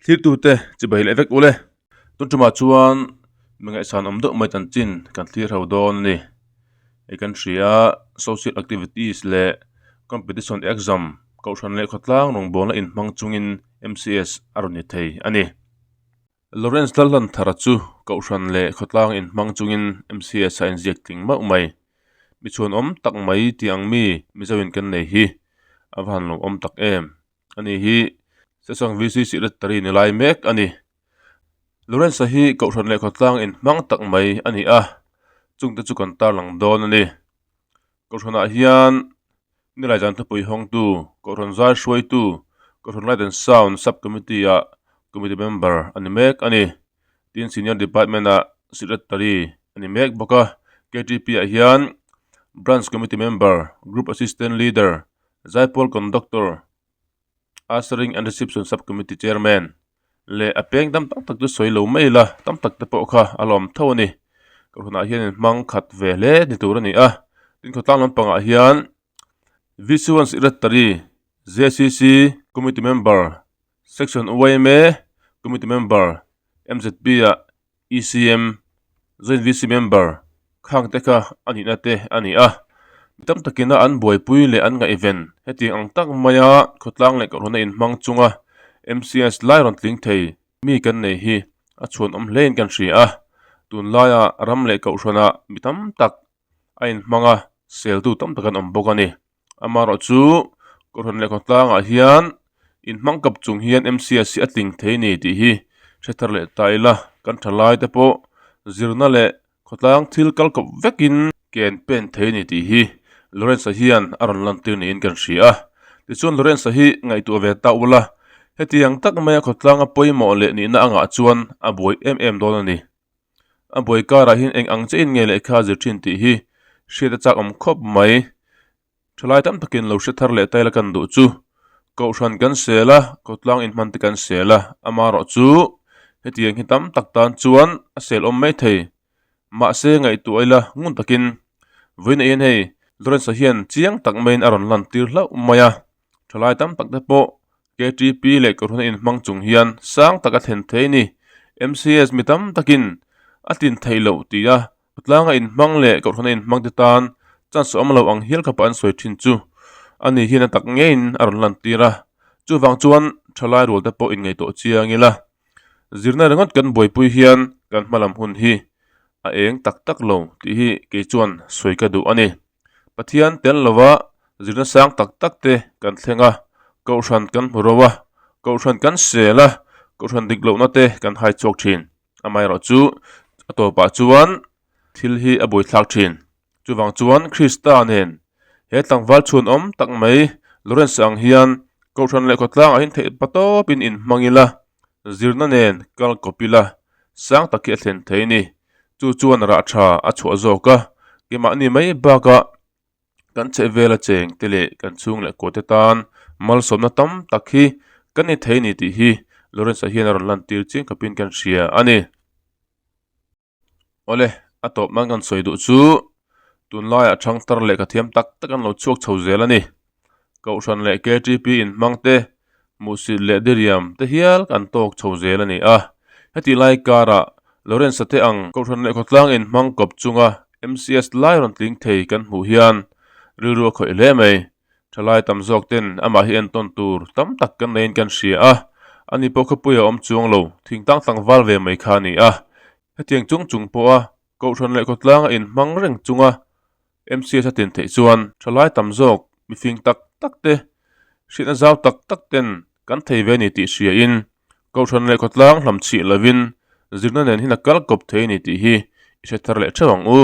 Thirtute chibai leh vek ule. Tun tumah chuan mi ngaihsan awm deuh mai chanchin kan thlir ho dawn a ni. Hei kan hria social activities leh competition exam kohhran leh khawtlang rawngbawlna inhmang chungin M_C_S a rawn ni thei a ni. Lawrence Lalhlanthara chu kohhran leh khawtlang inhmang chungin M_C_S a inziak tling mauh mai. Mi chhuanawm tak mai tih ang mi Mizoin kan nei hi a va han lawmawm tak em. Ani hi Sesang VC Secretary ni lai mek a ni. Lawrence-a hi Kohhran leh khawtlang inhmang tak mai a ni a, chungte chu kan tarlang dawn a ni. Kohhranah hian Nilai zan thupui hawngtu, Kohhran zai hruaitu, Kohhran Light and Sound Sub Committee-ah Committee Member a ni mek a ni. Tin, Senior Department-ah Secretary a ni mek bawk a. KTP-ah hian Branch Committee Member, Group Assistant Leader, Zaipawl Conductor, Ushering and Reception Sub-Committee Chairman leh a peng tam tak tak chu sawi lo mai ila, tam tak te pawh kha a lawm tho a ni. Kohhranah hian in hmang khat ve hle ni tur a ni a, tin khawtlang lampangah hian VC1 Secretary, JCC Committee Member, Section YMA Committee Member, MZP ah ECM, Joint VC Member, khang te kha a nihna te a ni a. Mi tam takina an buaipui leh an ngaihven hetiang ang tak maia khawtlang leh kohhran a inhmang chunga MCS lai rawn tling thei mi kan nei hi a chhuanawm hlein kan hria a. Tunlaia ram leh kohhranah mi tam tak a inhmang a, seltu tam tak an awm bawk a ni. Amaherawhchu Kohhran leh khawtlangah hian inhmang kap chung hian MCS hi a tling thei ni tih hi hre thar leh ta ila, kan tha lai te pawh zirna leh khawtlang thil kal kawp vekin ken pen thei ni tih hi Lawrence-a hian a rawn lantir niin kan hria a. Tichuan Lawrence-a hi ngaihtuah ve ta ula, hetiang tak maia khawtlanga pawimawh leh nihna angah chuan a buai em em dawn a ni. A buai karah hian eng ang chiah in nge lehkha a zir thin tih hi hriat a chak awm khawp mai. Thalai tam takin lo hre thar leh taila kan duh chu Kohhran kan sel a, khawtlang inhman te kan sel a, amaherawh chu hetiang hi tam tak tan chuan a sel awm mai thei. Mahse ngaihtuah ila ngun takin vawiin ah hian hei Lawrence-a hian chiang tak maiin a rawn lan tir hlauh mai a, thalai tam tak te pawh KTP leh Kohhran a inhmang chung hian sang tak a thlen thei a ni. MCS mi tam takin a tlin theih loh tih a, khawtlanga inhmang leh Kohhran a inhmang te tan chance awm lo ang hial khawpa an sawi thin chu a ni hian a tak ngeiin a rawn lantir a. Chuvang chuan thalai rual te pawh inngaihtuah chiang ila, zirna ringawt kan buaipui hian kan hmalam hun hi a eng tak tak lo tih hi kei chuan sawi ka duh a ni. Pathian tel lova zirna sang tak tak te kan thleng a, Kohhran kan hmu ro a, Kohhran kan sel a, Kohhran dik lohna te kan hai chhuak thin. Amaherawh chu a tawpah chuan thil hi a buaithlak thin. Chuvang chuan Krista nen he tlangval chhuanawm tak mai Lawrence ang hian Kohhran leh khawtlang ah hian theih pa tawpin inhmang ila, zirna nen kal kawp ila sang tak hi a thlen thei a ni. Chu chuan rah tha a chhuah zawk a, keimahni mai bakah kan chheh vela cheng te leh kan chhung leh kawte tan malsawmna tam tak hi kan ni thei a ni tih hi Lawrence-a hian a rawn lantir chiang khawpin kan hria a ni. Awle, a tawp nan kan sawi duh chu tunlaiah thangtar lehkha thiam tak tak an lo chhuak chho zel a ni. Kohhran leh KTP inhmang te, hmuhsit leh diriam te hial kan tawk chho zel a ni a. Heti lai karah Lawrence-a te ang Kohhran leh khawtlang inhmang kawp chunga MCS lai rawn tling thei kan hmuh hian rilru a khawih hle mai. Thalai tam zawk ten amah hi entawn tur tam tak kan neiin kan hria a, ani pawh khawpui a awm chuang lo, thingtang tlangval ve mai kha a ni a. Hetiang chung chung pawha Kohhran leh khawtlang a inhmang reng chunga MCS a tin theih chuan thalai tam zawk mifing tak tak te, hriatna zau tak tak ten kan thei ve a ni tih hriain Kohhran leh khawtlang hlamchhih lovin zirna nen hian a kal kawp thei a ni tih hi i hre thar leh theuh ang u.